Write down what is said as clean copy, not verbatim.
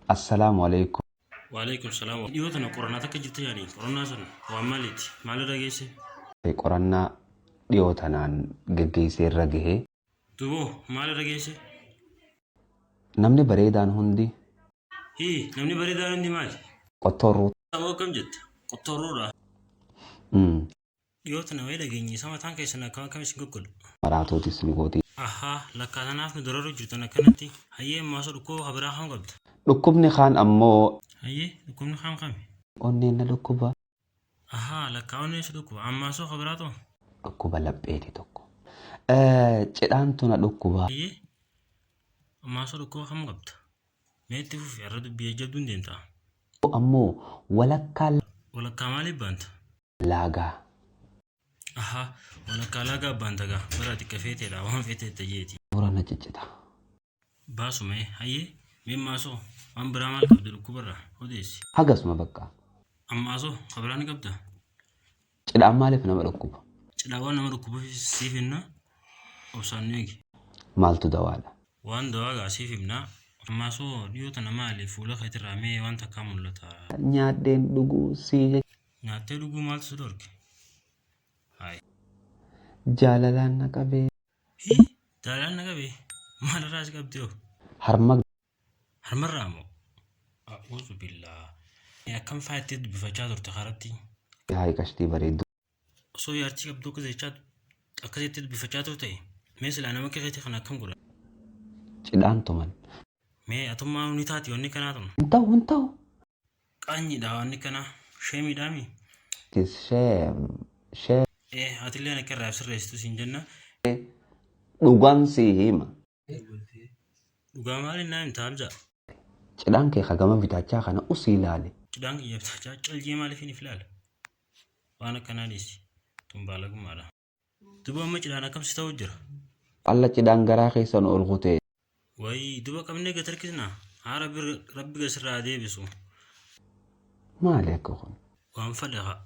Assalaamu Aleeykum. Waaleykum salaam. Dhiyoo tana qorannaa takka jirti yaani qorannaa san waan maaliiti? Maalirra geesse? Qorannaa dhiyoo tanaan geggeessee irra gahe. Duboo maalirra geesse? Namni bareedaan hundi. Hii namni bareedaan hundi maali? Qottoorruu. Aboo akkam jetta? Qottoorruudha. Dhiyoo tana wayii dhageenye isa mataan keessan akkam akkam isin goggodhu. Maraatuutis ni gooti. Ahaa lakkaa tanaaf nu dararu jirtan akkanatti. Hayyee ammaa osoo dhukkuba ka biraa kam qabda? Dhukkubni kaan ammoo. Hayyee dhukkubni kaan kami? Onneen na dhukkuba. Ahaa lakkaa onneen si dhukkuba. Ammaa osoo ka biraa too? Dhukkuba lapheeti tokko. Cidhaantu na dhukkuba. Hayyee ammaa osoo dhukkuba kam qabda? Mee itti fufi har'a dubbii jajjabduun deemta. Ammoo walakkaa. Walakkaa maaliif baanta? Laagaa. Ahaa walakkaa laagaa baanta gaa bara xiqqa feeteedha waan feeteetta jeeti. Dura na ciccita. Baasu mee hayyee mee maasoo waan biraa maal qabda dhukkubarraa odeessi. Hagasuma bakka. Ammaasoo ka biraa ni qabda? Cidhaan maaliif nama dhukkuba? Cidhaan waan nama dhukkubuuf siif himna obsaan nu eegi. Maaltu dawaadha? Waan dawaa gaa siif himna. Ammaasoo dhiyoo tana maali fuula keetirraa mee waan takkaa mul'ata. Nyaadheen dhuguu sii jecha. Nyaattee dhuguu maaltu si dhorke? Hayi. Jaalalaan na qabee. Hii jaalalaan na qabee? Maalirraa si qabdee hoo? Harma. Harmarraa moo? A'uuzu billaa. Akkam faa itti dubbifachaa turte karatti? Hayi qashtii bareedduu. Osoo jaartii qabduu akkas jechaa akkasitti dubbifachaa turte mee silaa nama akka keetii kana akkam godha? Cidhaan tuman. Mee atummaa ni taati wanni kanaa tun. Hin ta'u hin ta'u. Qaanyiidha wanni kanaa. Sheemiidhaami. It is shame shame. Ee atilleen akka irraa sirreessitu siin jenna. Dhugaan sii hima. Dhugaa maaliin naa himta Hamzaa? Cidhaan kee ka gama bitaachaa kana usii laali. Cidhaan kiyya bitaachaa caljee maaliif hin ilaala? Waan akkanaa dhiisi. Tun baalagummaadha. Duba amma cidhaan akkam si ta'u jira? Alla cidhaan garaa keessa nu ol kutee. Wayii duba qabnee gad harkisnaa? Haa rabbi rabbi gad sirraa haa deebisu. Maali akka kun? Waan fadhe haa.